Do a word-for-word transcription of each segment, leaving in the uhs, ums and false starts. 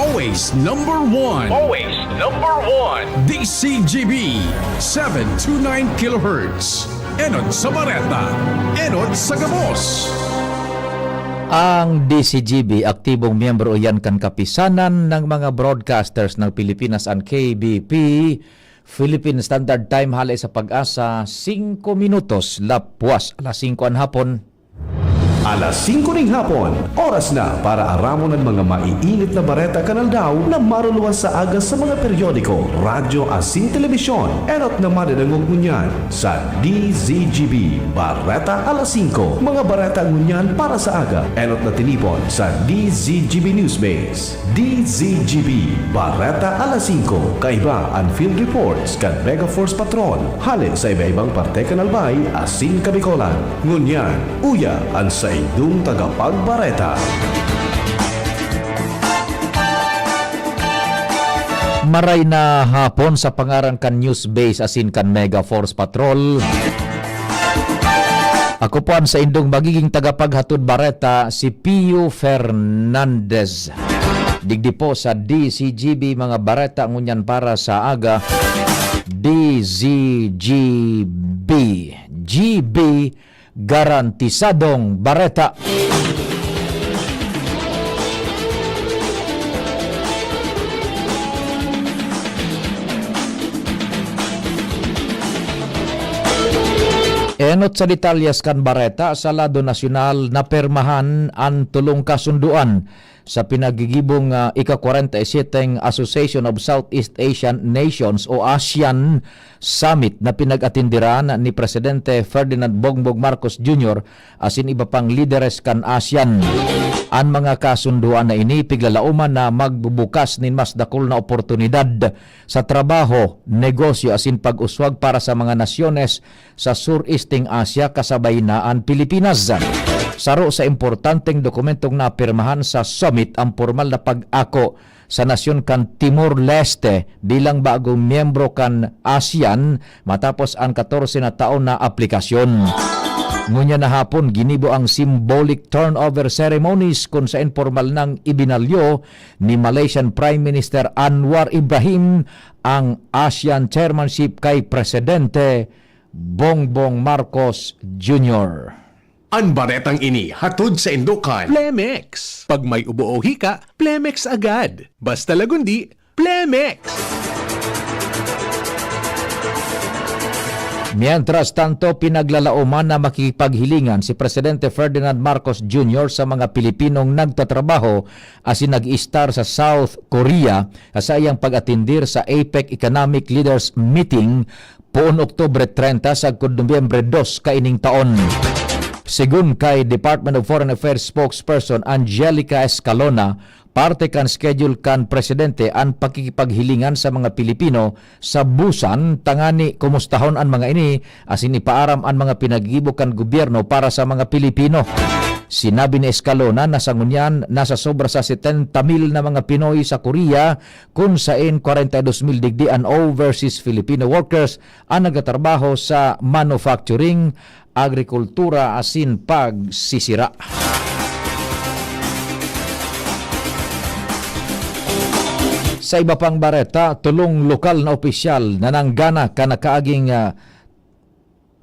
Always number one. Always number one. D C G B, seven two nine kilohertz. Enot sa Bareta, enot sa gabos. Ang D C G B, aktibong miyembro iyan kan Kapisanan ng mga Broadcasters ng Pilipinas, an K B P. Philippine Standard Time, hale sa Pag-asa, singko minutos lapwas alas singko an hapon. Alas singko ning hapon, oras na para aramon an mga maiinit na bareta kan aldaw na maruluwas sa aga sa mga periodiko, radyo asin telebisyon. Enot na madadangog ngunyan sa D Z G B Bareta Alas Singko, mga bareta ngunyan para sa aga. Enot na tinipon sa D Z G B Newsbase. D Z G B, Bareta Alas Singko, kaiba an field reports kan Mega Force Patrol, hale sa iba-ibang parte kan Albay asin Kabicolan. Ngunyan, uya an saindong tagapagbareta. Maray na hapon sa pangaran kan Newsbase asin kan Mega Force Patrol. Ako po an saindong magiging tagapaghatod bareta, si Pio Fernandez. Digdi po sa D Z G B, mga bareta ngunyan para sa aga, D Z G B. G B, garantisadong bareta. Enot sa detalyes kan bareta, sa lado nasyonal, napirmahan an tolong kasundoan sa pinagigibong, ah, ika-kwarenta y siyete Association of Southeast Asian Nations o ASEAN Summit na pinag-atindiran ni Presidente Ferdinand Bongbong Marcos Junior asin iba pang lideres kan ASEAN. An mga kasundoan na ini piglalaoman na magbubukas nin mas dakul na oportunidad sa trabaho, negosyo asin pag-uswag para sa mga nasyones sa Sur-Easteng Asia, kasabay na an Pilipinas. Saro sa importanteng dokumentong napirmahan sa summit, ang pormal na pag-ako sa nasyon kan Timor-Leste bilang bagong miyembro kan ASEAN matapos an katorse na taon na aplikasyon. Ngunyan na hapon, ginibo ang symbolic turnover ceremonies, kun saen pormal nang ibinalyo ni Malaysian Prime Minister Anwar Ibrahim ang ASEAN chairmanship kay Presidente Bongbong Marcos Junior. An baretang ini hatod saindo kan Plemex. Pag may ubo o hika, Plemex agad. Basta lagundi, Plemex! Mientras tanto, pinaglalaoman na makikipaghilingan si Presidente Ferdinand Marcos Junior sa mga Pilipinong nagtatrabaho asin nag-iistar sa South Korea sa saiyang pag-atindir sa APEC Economic Leaders Meeting poon Oktubre treinta sagkod Nobyembre dos kaining taon. Segun kay Department of Foreign Affairs spokesperson Angelica Escalona, parte kan schedule kan presidente an pakikipaghilingan sa mga Pilipino sa Busan tangani komustahon an mga ini asin ipaaram an mga pinagibo kan gobyerno para sa mga Pilipino. Sinabi ni Escalona na sa ngunyan nasa sobra sa setenta mil na mga Pinoy sa Korea, kun saen kwarenta y dos mil digdi an overseas Filipino workers an nagtatrabaho sa manufacturing, agrikultura asin pagsisira. Sa iba pang bareta, tolong lokal na opisyal na nanggana kan nakaaging, ah,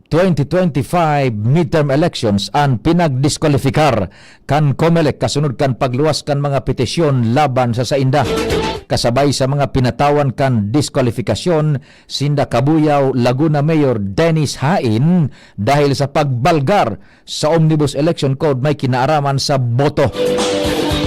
twenty twenty-five midterm elections an pinagdiskwalipikar kan COMELEC kasunod kan pagluwas kan mga petisyon laban sa sainda. Kasabay sa mga pinatawan kan diskwalifikasyon, sinda Cabuyao, Laguna Mayor Dennis Hain dahil sa pagbalgar sa Omnibus Election Code may kinaaraman sa boto.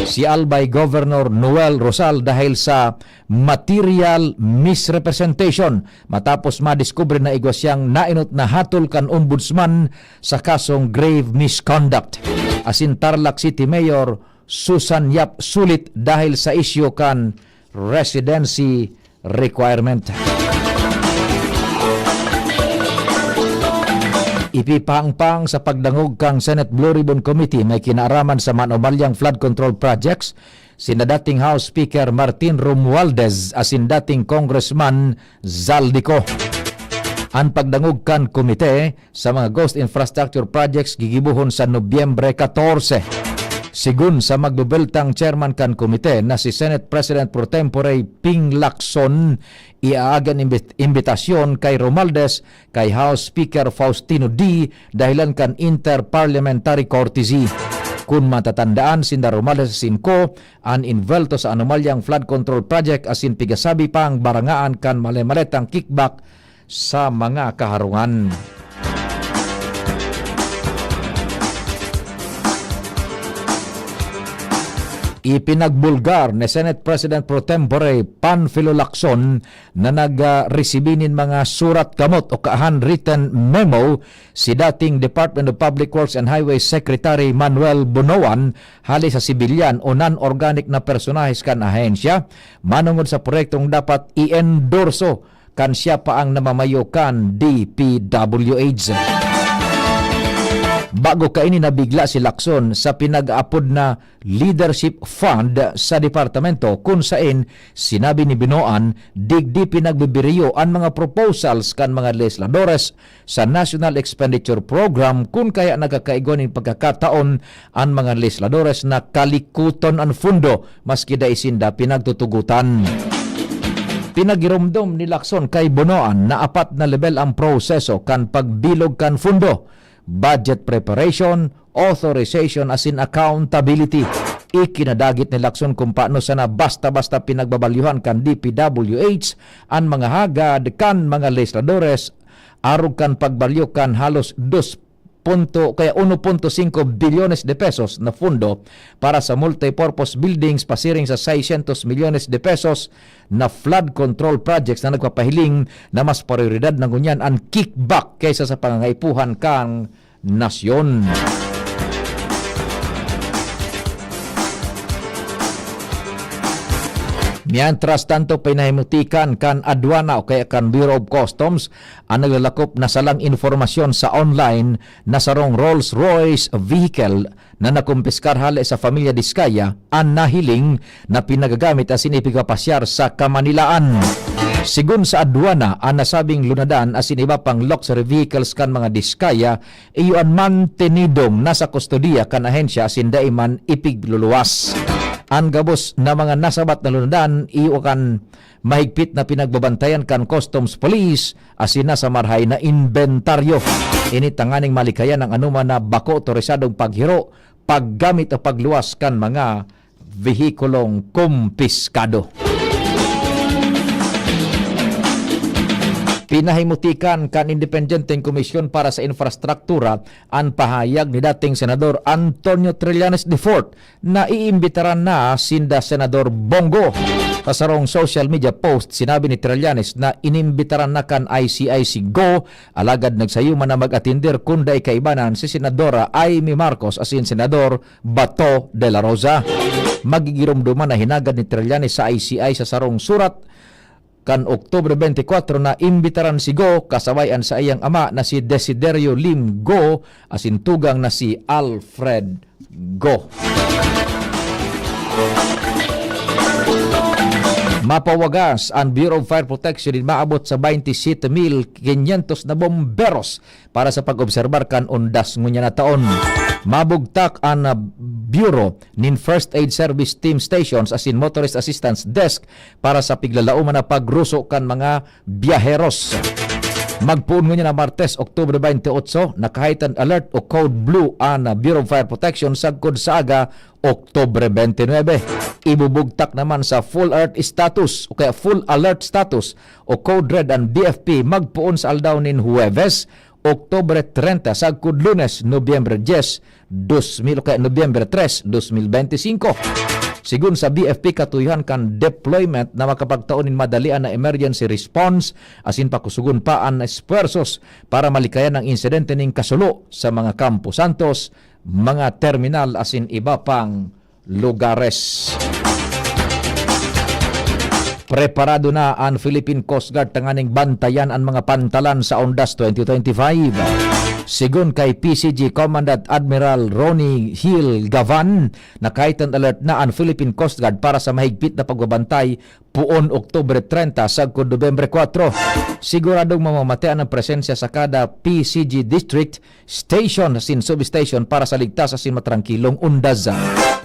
Si Albay Governor Noel Rosal dahil sa material misrepresentation matapos madiskubre na igwa siyang nainot na hatol kan Ombudsman sa kasong grave misconduct. Asin Tarlac City Mayor Susan Yap Sulit dahil sa isyu kan residency requirement. Ipipahangpang sa pagdangog kan Senate Blue Ribbon Committee may kinaaraman sa manumalyang flood control projects sina dating House Speaker Martin Romualdez asin dating Congressman Zaldy Co. An pagdangog kan komite sa mga ghost infrastructure projects gigibohon sa Nobyembre katorse. Sigun sa magbebeltang chairman kan komite na si Senate President Pro Tempore Ping Lacson, iaagi an imbit-, imbitasyon kay Romualdez kay House Speaker Faustino Dy dahilan kan inter-parliamentary courtesy. Kun matatandaan, sinda Romualdez asin co an inbwelto sa anomalyang flood control project asin pigasabi pang barangaan kan male-maletang kickback sa mga kaharungan. Ipinagbulgar ni Senate President Pro Tempore Panfilo Lacson na nag, ah, resibi nin mga surat kamot o ka handwritten memo si dating Department of Public Works and Highways Secretary Manuel Bonoan hale sa sibilyan o non-organic na personahes kan ahensya manongod sa proyektong dapat i-endorso kan siya pa ang namamayo kan D P W H. Bago kaini, nabigla si Lacson sa pinag-aapod na Leadership Fund sa departamento, kun saen sinabi ni Bonoan, digdi pinagbibiriyo an mga proposals kan mga legisladores sa National Expenditure Program, kun kaya nagkakaigwa nin pagkakataon an mga legisladores na kalikoton an pondo maski dai sinda pinagtutugotan. Pinagiromdom ni Lacson kay Bonoan na apat na lebel ang proseso kan pagbilog kan pondo: budget preparation, authorization asin accountability. Ikinadagit ni Lacson kung paano sana basta-basta pinagbabalyuhan kan D P W H an mga hagad kan mga legisladores arog kan pagbalyo kan halos dos punto, kaya uno punto singko bilyones de pesos na pondo para sa multipurpose buildings, pasiring sa seiscientos milyones de pesos na flood control projects na nagpapahiling na mas prioridad na ngunyan an kickback kaysa sa pangangaipuhan kan nasyon. Mientras tanto, pinahimutikan kan adwana o kaya kan Bureau of Customs an naglalakop na salang impormasyon sa online na sarong Rolls-Royce vehicle na nakumpiskar hale sa Familia Discaya an nahiling na pinagagamit asin ipigpapasyar sa Kamanilaan. Sigun sa adwana, an nasabing lunadan asin iba pang luxury vehicles kan mga Discaya iyo an mantenidong nasa kustodiya kan ahensya asin dai man ipigluluwas. An gabos na mga nasabat na lunadan iyo kan mahigpit na pinagbabantayan kan Customs Police asin nasa marahay na inbentaryo. Ini tanganing malikayan ang anoman na bako otorisadong paghiro, paggamit o pagluwas kan mga vehikulong kumpiskado. Pinahimutikan kan Independenteng Komisyon para sa Infrastruktura an pahayag ni dating Senador Antonio Trillanes the fourth na iimbitaran na sinda Senador Bong Go. Sa sarong social media post, sinabi ni Trillanes na inimbitaran na kan I C I si Go, alagad nagsayuman na mag-atender kun dai kaibanan si Senadora Imee Marcos asin Senador Bato de la Rosa. Magigiromdoman na hinagad ni Trillanes sa I C I sa sarong surat kan Oktubre twenty-four na imbitaran si Go kasabay an saiyang ama na si Desiderio Lim Go asin tugang na si Alfred Go. Mapawagas an Bureau of Fire Protection nin maabot sa twenty-seven mil quinientos na bomberos para sa pag-obserbar kan undas ngunyan na taon. Mabugtak an, ah, Bureau nin First Aid Service Team Stations asin Motorist Assistance Desk para sa piglalauman na pagruso kan mga biyaheros. Magpoon ngunyan na Martes, Oktubre twenty-eight, naka-heightened alert o Code Blue an Bureau of Fire Protection sagkod sa aga, Oktubre twenty-nine. Ibubugtak naman sa full alert status o kaya full alert status o Code Red an B F P magpoon sa aldaw nin Huwebes, Oktubre treinta, sagkod Lunes, Nobyembre diyes, dos mil o kaya Nobyembre tres, dos mil bente singko. Sigun sa B F P, katuyohan kan deployment na makapagtao nin madalian na emergency response asin pakusugon pa an espuwersos para malikayan ang insidente nin kasulo sa mga Campo Santos, mga terminal asin iba pang lugares. Preparado na an Philippine Coast Guard tanganing bantayan an mga pantalan sa Ondas twenty twenty-five. Sigon kay P C G Commandant Admiral Ronnie Hill Gavan, naka-heightened alert na an Philippine Coast Guard para sa mahigpit na pagbabantay poon Oktubre treinta sagkod Nobyembre kwatro. Siguradong mamamatean ang presensya sa kada P C G district, station asin substation para sa ligtas asin matrangkilong undas.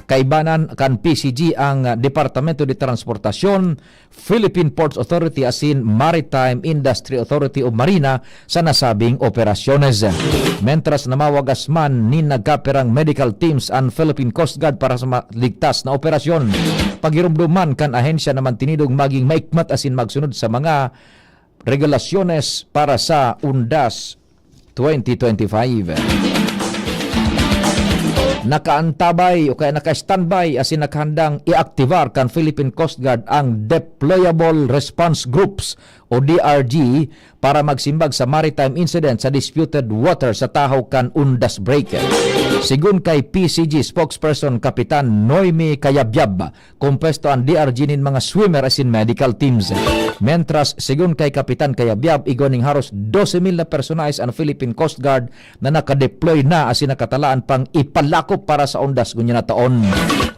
Kaibanan kan P C G ang Departamento de Transportacion, Philippine Ports Authority asin Maritime Industry Authority o MARINA sa nasabing operasyones. Mentras na mawagas man nin nagkapirang medical teams an Philippine Coast Guard para sa ma-, ligtas na operasyon. Pagiromdoman kan ahensya na mantinidong maging maikmat asin magsunod sa mga regulasyones para sa undas twenty twenty-five. Nakaantabay o kaya naka-standby asin nakahandang i-aktibar kan Philippine Coast Guard ang Deployable Response Groups o D R G para magsimbag sa maritime incident sa disputed water sa tahaw kan undas break. Sigon kay P C G spokesperson Kapitan Noemi Kayabyab, kompuesto an D R G nin mga swimmer asin medical teams. Mentras, sigon kay Kapitan Kayabyab, igwa ning haros dose mil na personahes an Philippine Coast Guard na nakadeploy na asin nakatalaan pang ipalakop para sa undas ngunyan na taon.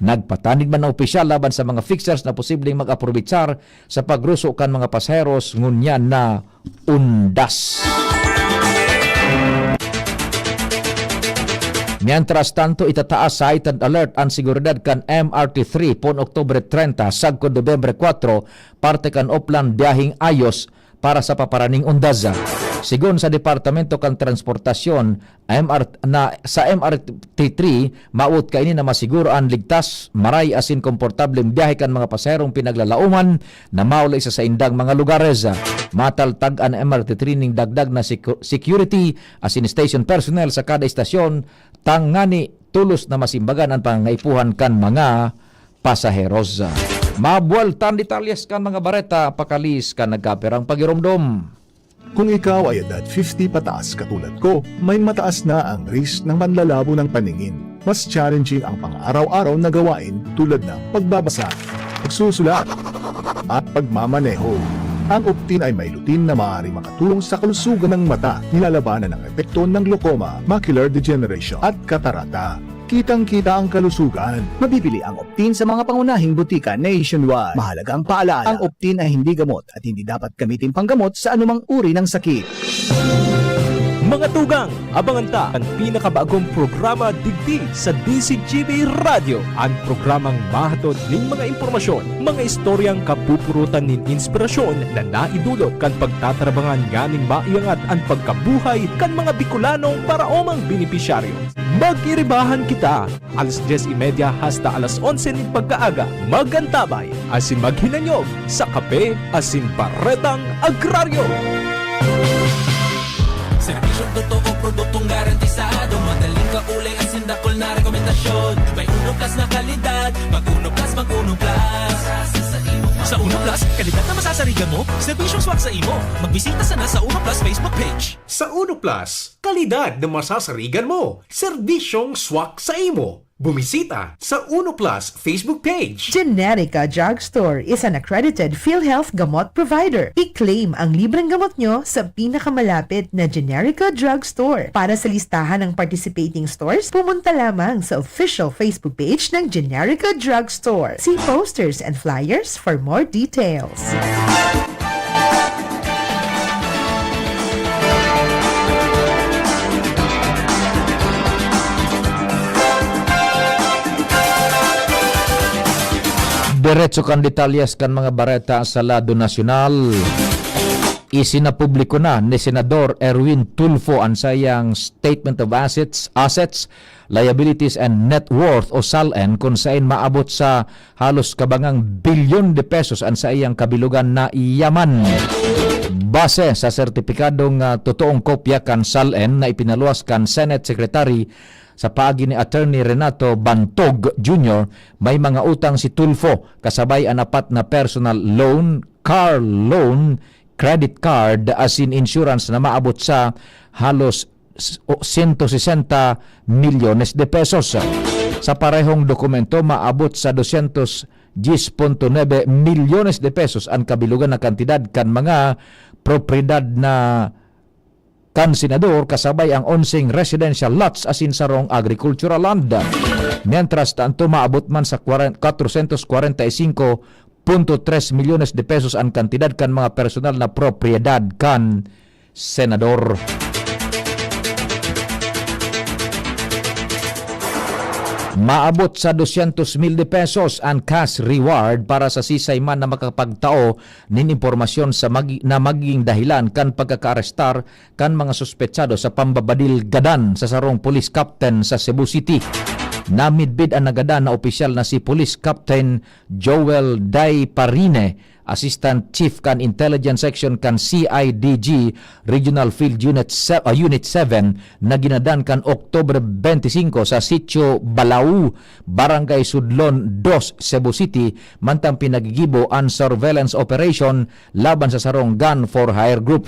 Nagpatanid man ang opisyal laban sa mga fixers na posibleng mag-aprobitsar sa pagruso kan mga pasaheros ngunyan na undas. Mientras tanto, itataas sa heightened alert an seguridad kan M R T three poon Oktubre treinta sagkod Nobyembre kwatro, parte kan Oplan, biyaheng Ayos para sa paparaning undas. Sigon sa Departamento kan Transportasyon, M R, na sa M R T three, maabot kaini na masiguro an ligtas, maray asin komportableng biyahe kan mga pasaherong pinaglalaoman na mauli sa saindang mga lugares. Mataltag an M R T three ning dagdag na secu-, security asin station personnel sa kada estasyon, tangani tolos na masimbagan an pangangaipuhan kan mga pasaheros. Mabuwaltan detalyes kan mga bareta, pakalis kan nagkapirang pagiromdom. Kung ikaw ay edad fifty pataas katulad ko, may mataas na ang risk ng panlalabo ng paningin. Mas challenging ang pang-araw-araw na gawain tulad ng pagbabasa, pagsusulat, at pagmamaneho. Ang Optin ay may lutein na maaaring makatulong sa kalusugan ng mata. Nilalabanan ang epekto ng glaucoma, macular degeneration, at katarata. Kitang-kita ang kalusugan. Mabibili ang Optin sa mga pangunahing butika nationwide. Mahalagang paalala, ang Optin ay hindi gamot at hindi dapat gamitin panggamot sa anumang uri ng sakit. Mga tugang, abangan ta an pinakabagong programa digdi sa D Z G B Radyo, an programang mahatod nin mga impormasyon, mga istoryang kapupurutan nin inspirasyon na naidulot kan pagtatrabangan nganing maiangat an pagkabuhay kan mga Bicolanong paraomang benepisyaryo. Magiribahan kita, alas dyes y media hasta alas onse nin pagkaaga. Mag-antabay asin maghinanyog sa kape asin baretang agraryo. Serbisyong totoo, produktong garantisado, madaling kaulay asin dakul na rekomendasyon. May Uno Plus na kalidad, mag Uno Plus, mag Uno Plus. Sa Uno Plus, kalidad na masasarigan mo, serbisyong swak sa imo. Magbisita sana sa Uno Plus Facebook page. Sa Uno Plus, kalidad na masasarigan mo, serbisyong swak sa imo. Bumisita sa Uno Plus Facebook page. Generica Drugstore is an accredited PhilHealth gamot provider. I-claim ang libreng gamot nyo sa pinakamalapit na Generica Drugstore. Para sa listahan ng participating stores, pumunta lamang sa official Facebook page ng Generica Drugstore. See posters and flyers for more details. Diretso kan detalyes kan mga bareta sa lado nasyonal. Isinapubliko na ni Senador Erwin Tulfo an saiyang Statement of Assets, Assets, Liabilities and Net Worth o SALN, kun saen maabot sa halos kabangang bilyon de pesos an saiyang kabilugan na yaman. Base sa sertipikadong, ah, totoong kopya kan SALN na ipinaluwas kan Senate Secretary sa paagi ni Attorney Renato Bantog Junior, may mga utang si Tulfo kasabay an apat na personal loan, car loan, credit card asin insurance na maabot sa halos s-, o, sento sesenta milyones de pesos. Sa parehong dokumento, maabot sa dosyentos diyes punto nuebe milyones de pesos an kabilugan na kantidad kan mga propiedad na kan senador, kasabay ang onseng residential lots asin sarong agricultural land. Mientras tanto, maabot man sa kwaren-, kwatrosyentos kwarenta y singko punto tres milyones de pesos an kantidad kan mga personal na propiedad kan senador. Maabot sa dosyentos mil de pesos an cash reward para sa sisay man na makapagtao nin impormasyon sa magi-, na magiging dahilan kan pagkakaarestar kan mga suspetsado sa pambabadil gadan sa sarong police captain sa Cebu City. Namidbid an nagadan na opisyal na si Police Captain Joel Daiparine, Assistant Chief kan Intelligence Section kan C I D G Regional Field Unit se-, ah, Unit seven, na ginadan kan Oktubre twenty-five sa Sitio Balau, Barangay Sudlon dos, Cebu City, mantang pinagigibo an surveillance operation laban sa sarong gun for hire group.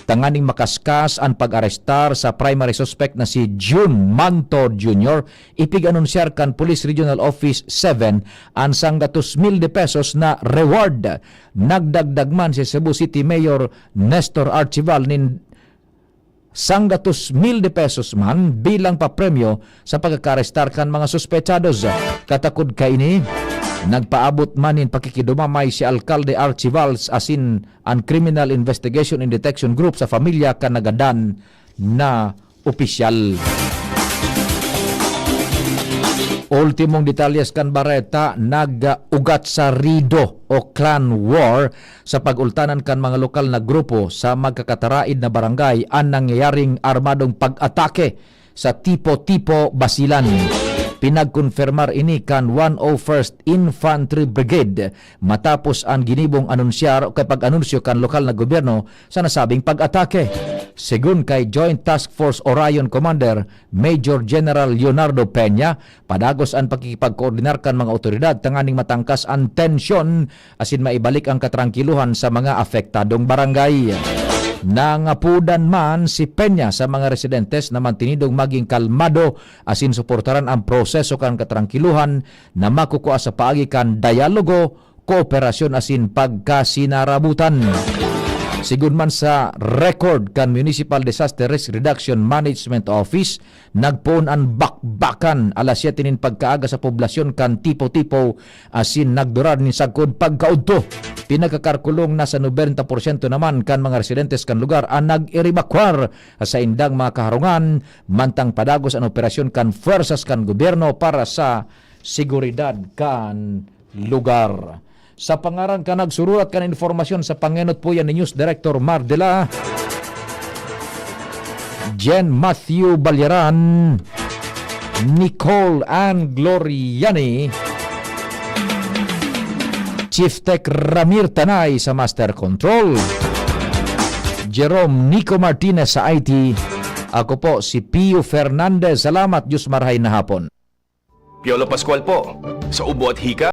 Tanganing makaskas an pag-arestar sa primary suspect na si Jun Manto Junior, ipig-anunsyar kan Police Regional Office seven an sanggatos mil de pesos na reward. Nagdagdag man si Cebu City Mayor Nestor Archival nin sanggatos mil de pesos man bilang papremyo sa pagkakarestar kan mga suspechados. Katakod kaini, nagpaabot man nin pakikidumamay si Alkalde Archival asin an Criminal Investigation and Detection Group sa pamilya kan nagadan na opisyal. Ultimong detalyes kan bareta, nag-ugat sa rido o clan war sa pag-ultanan kan mga lokal na grupo sa magkakataraid na barangay an nangyayaring armadong pag-atake sa Tipo-Tipo, Basilan. Pinagkonfirmar ini kan one oh first Infantry Brigade matapos an ginibong anunsyar o kay pag-anunsyo kan lokal na gobyerno sa nasabing pag-atake. Segun kay Joint Task Force Orion Commander Major General Leonardo Peña, padagos an pakikipagkoordinar kan mga awtoridad tanganing matangkas an tensyon asin maibalik ang katrangkilohan sa mga apektadong barangay. Nangapodan man si Peña sa mga residentes na mantinidong maging kalmado asin suportaran ang proseso kan katrangkilohan na makukua sa paagi kan dialogo, kooperasyon asin pagkasinarabutan. Sigun man sa record kan Municipal Disaster Risk Reduction Management Office, nagpoon an bakbakan alas siyete nin pagkaaga sa poblasyon kan Tipo-Tipo asin nagdurar nin sagkod pagkaudto. Pinagkakarkulong na sa nobenta porsyento naman kan mga residentes kan lugar an nag-erebakwar sa indang mga kaharungan, mantang padagos an operasyon kan pwersas kan gobyerno para sa seguridad kan lugar. Sa pangaran kan nagsururat kan impormasyon sa pangenot po yan ni News Director Mar de la, Jen Matthew Balyaran, Nicole Ann Gloriani, Chief Tech Ramir Tanay sa Master Control, Jerome Nico Martinez sa I T. Ako po si Pio Fernandez. Salamat, Diyos marhay na hapon. Piolo Pascual po, sa ubo at hika.